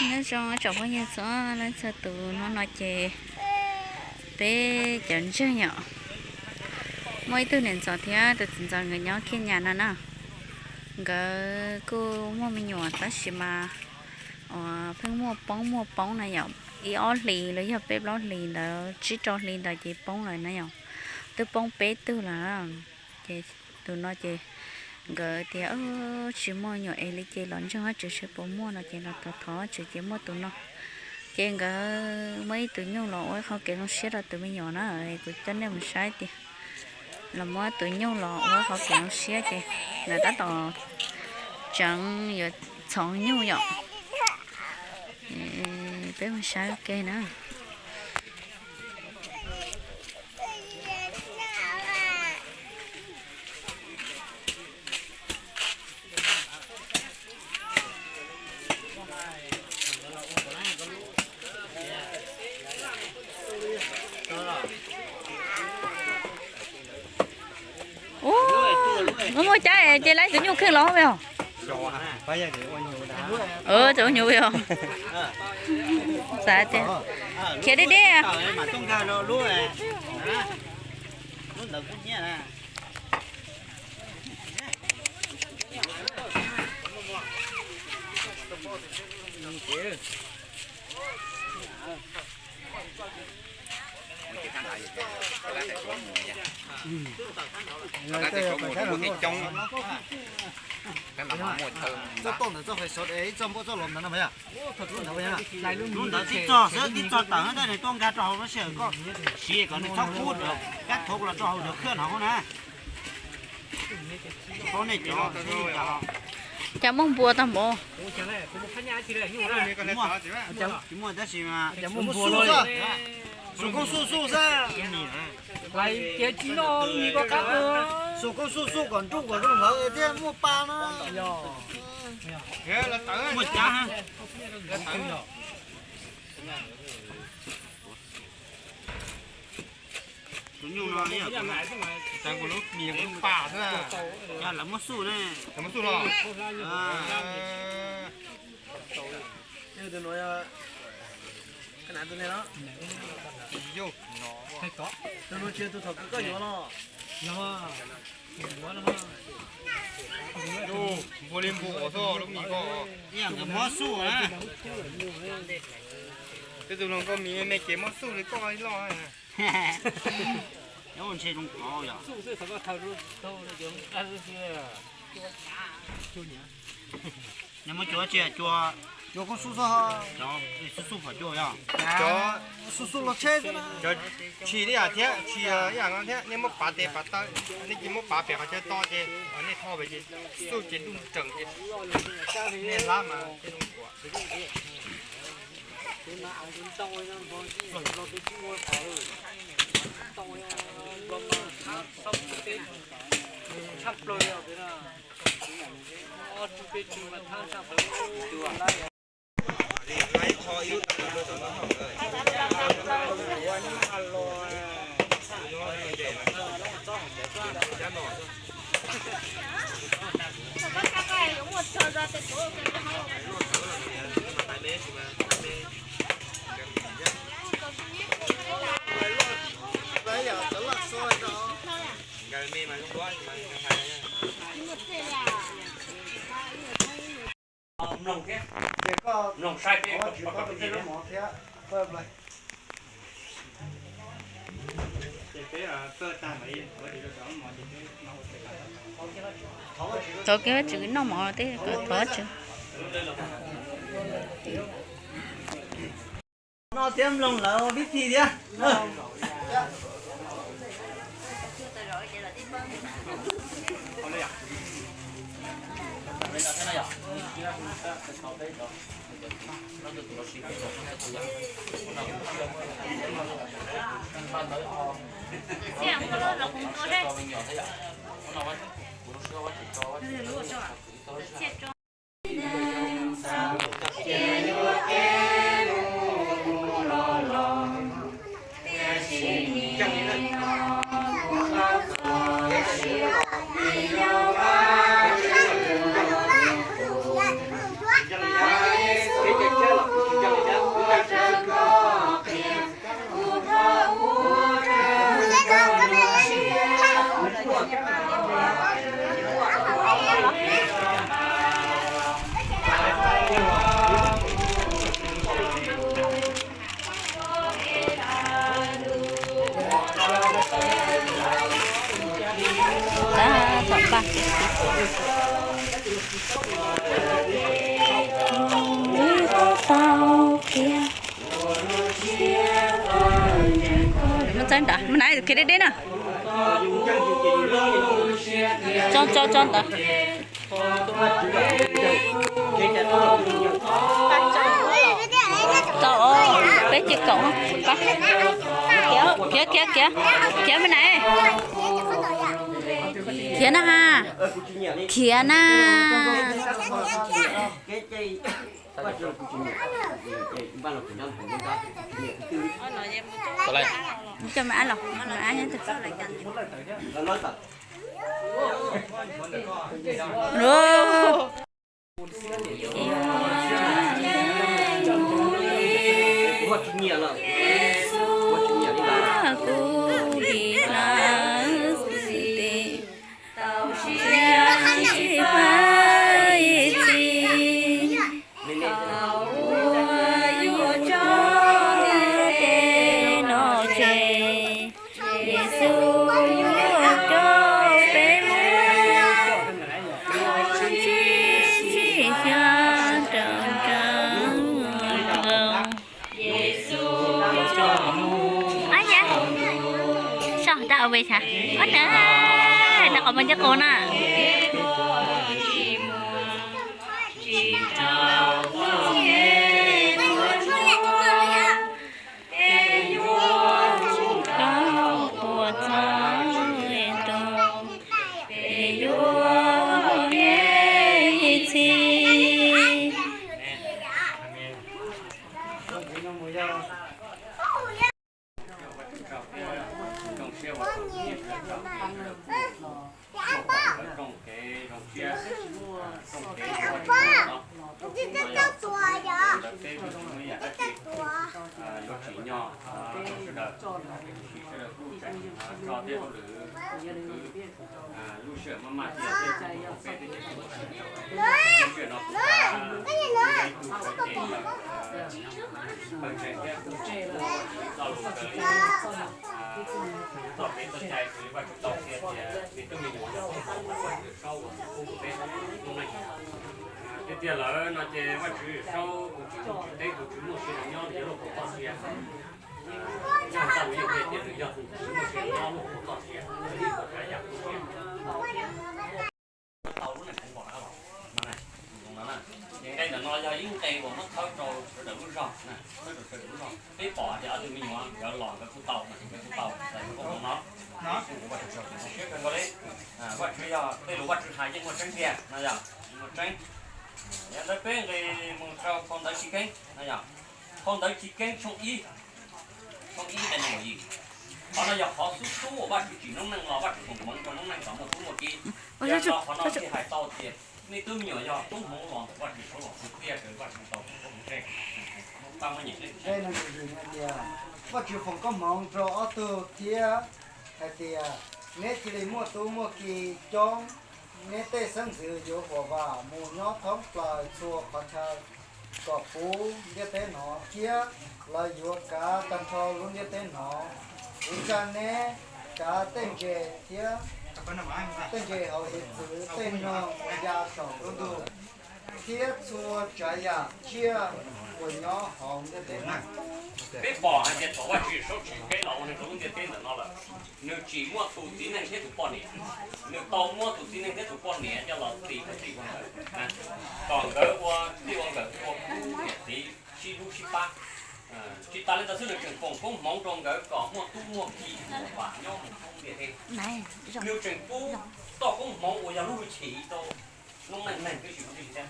Nyob zoo tsoom phooj ywg txhua leej txhua tus, hnub no ces peb cov ntseeg yom, muaj ib tug niam ntxawm thiab tus txiv ntxawm nkawd nyob Khiaj Nyas no na. Nkawd kuj muaj me nyuam tab sis mas uas pheej muaj poob muaj poob na yom, ib ob hlis los yog peb plaub hlis ntawd, tsib rau hli ntawd ces poob lawm na yom, twb poob peb tug lawm. Ces tus no ces nkawd tias tsis muaj me nyuam es li ces los ntseeg Vajtswv seb puas muaj no ces los thov thov Vajtswv ces muaj tus no. Ces nkawd muab ib tug nyuj los ua ib qho kev zoo siab rau tus me nyuam na, kuv coj nej mus saib tias los muab tus nyuj los ua ib qho kev zoo siab ces nkawd tab tom tseev yuav txhoov nyuj yom. Peb mus saib ua ke na. Ub, muaj muaj cab ces laib tus nyuj kheej los os. Tsis ua nyuj os. Xav tias khiav deb deb. Txoj toj ntawd txoj hais sawv daws ib txoj npoj txoj los ntawd no. Lub ntawd tib txoj xwb, tib txoj tawm ntawd nws tuaj nkag rau hauv lub sij hawm koj siv kom nws txhob kub kab thauv los rau hauv cov khwj no na. Cas muaj npua tag npaum. Tsis muaj tab sis mas xum koob xuj xuj xwb. Lais tias tsis noj mis koj qab tuag. Xum koob xuj xuj kom nruj kom zoo hlawv thiab muaj pa no. Muaj cab. Tus nyuj no, lawv muab xuj ne. Tus no ces tus thaum kawg koj yuav los. Npua li npua xwb lub mis ko. Ib yam nkawd muab xuj na. Tej tus hluas nkauj mis me ces muab xuj li koj loj. Nyob ua ntshe zoo kov yom. Nyob muab cua tsi cua. Cua koob xuj xuj. Cov xuj xuj phom cua yom. Cov xuj xuj los tsheb xwb na. Cov tshis ib yam thiab, tshis ib yam no thiab, nej muab pav tes pav taw, nej cia muab pav pem qhov chaw to ces nej tho pem ces xuj ces ntuj nreem ces nej hlab mas. Mloog thiab, mloog saib peb. Thov kev Vajtswv noj mov tej kom thov Vajtswv. No thiab mloog lawv vib thi thiab. Muab txawb ntawd, muab na, khiav deb deb na. Tso, tso, tso ntawd. Tau, peb cim kaum. Khiav, khiav, khiav, khiav me na. Khiav na ha. Khiav na. Coj me ab los, me ab nyob twg. Thaum uas yuav tso tej no tseg, Yexus yuav coj peb mus, yuav tsis tsim xyov rau rau. Ab ya, soj rau ua pes xav. Ab na, rau qhov muaj ncaj qus na. Koj puas txog tus, es yuav ua ke ib txhis. Yuav tsim nyog rau sawv daws, sawv daws kuj tseem tso tej hauj lwm, lub sij hawm maj maj thiab, peb twb tsis muaj sij hawm. Lub sij hawm no kuv xav ib tug sawv cev ntawm Pawg Ntseeg thiab kuv tsis txoj lus raws li txoj kev txoj cai raws li Vajtswv tau qhia tias me tub me nyuam yog peb Saub uas pub rau peb lub neej. Tiag tiag lawm no ces Vajtswv Saub tus tswv teb tus tswv muaj sia nyob nws yog luaj puas toj sia. Yog tau lus yeej qhia tias nws yog tus tswv muaj sia nyob luaj puas toj sia, ib puas tsav yam kuj sia. Tau lub neej hmoov los na, ces nqe ntawm no yog ib nqe uas muab thawb rau sawv daws lub zog, thawb rau sawv daws lub zog. Peb pom hais tias ob tug me nyuam nkawd los nkawd kuj tau, nkawd kuj tau txais lub koob hmoov no. Siab kawg nkaus li. Vajtswv yog tej lus Vajtswv hais yeej muaj tseeb tiag no, yog muaj tseeb. Yog ntawd peb nqis mus rau phau ntawv Chiv Keeb no, yog phau ntawv Chiv Keeb tshooj ib, tshooj ib nqe nees nkaum yim. Qhov no yog qhov xub xub uas Vajtswv tsim noob neej los Vajtswv foom hmoov rau noob neej kom muaj tub muaj ki. Yog li no qhov no thiaj hais tau tias nej tub me nyuam yog tub hmoov los ntawm Vajtswv Saub los tus tiaj raws Vajtswv tau foom hmoov tseg. Nqe nees nkaum yim hais tias, Vajtswv foom koob hmoov rau ob tug thiab hais tias, neb cia li muaj tub muaj ki coob, neb tej xeeb ntxwv yuav huam vam mus nyob thoob plaws txhua qhov chaw kom puv ntiaj teb no thiab lawv yuav kav tag nrho lub ntiaj teb no. Kuv tsa neb kav tej ntses thiab tej ntses hauv hiav txwv, tej noog ya saum ntuj, thiab txhua tsav yam tsiaj uas nyob hauv ntiaj teb no. Peb pom hais tias thaum Vajtswv Yawm Saub tsim keeb los ua neeg rau lub ntiaj teb ntawm no lawm, nws tsim muaj tus txiv neej thiab tus poj niam. Nws tau muab tus txiv neej thiab tus poj niam coj los tis rau txij ua nkawm, kom nkawd ua txij ua nkawm ua khub niam txiv sib hlub sib pab. Tsis tas li ntawd xwb, nws tseem foom koob hmoov rau nkawd kom muaj tub muaj ki huam vam nyob mus thoob ntiaj teb. Nws tseem pub txoj koob hmoov uas yog lub hwj chim rau noob neej neeg tib si thiab.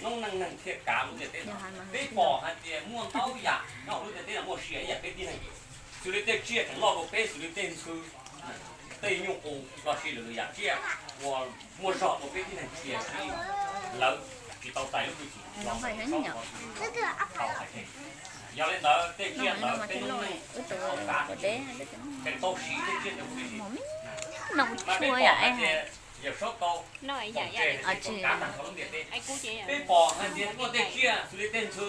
Noob neej neeg thiaj kav mus ntiaj teb no. Peb pom hais tias muaj ntau yam nyob hauv lub ntiaj teb no muaj sia ib yam peb tib neeg. Xws li tej tsiaj tseem loj dua peb, xws li tej ntxhw, tej nyuj qus los sis lwm lwm yam tsiaj uas muaj zog dua peb tib neeg, tiam sis lawv tsis tau txais lub hwj chim los ntawm Saub tau hais tseg. Yog li ntawd tej tsiaj ntawd peb noob neej tau kav tib si, tseem tau siv tej tsiaj ntawd huv tib si. Mas peb pom hais tias Yawm Saub tau foom tseg hais tias kom kav tag nrho lub ntiaj teb. Peb pom hais tias muaj tej tsiaj xws li tej ntxhw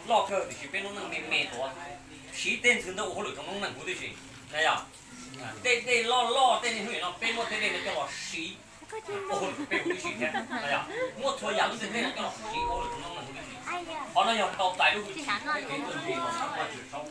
loj kawg tiam sis peb noob neej me me tuav, siv tej ntxhw ntawd ua hauj lwm rau noob neej huv tib si. Na yog tej dej loj loj tej niaj hnub no peb muab tej dej no coj los siv Ua peb huv tib si thiab, muab txhua yam lub xwm txheej no coj los huv tib si, qhov no yog tau tais lub hwj chim peb kev tuaj ntse los sab paj tswm saub.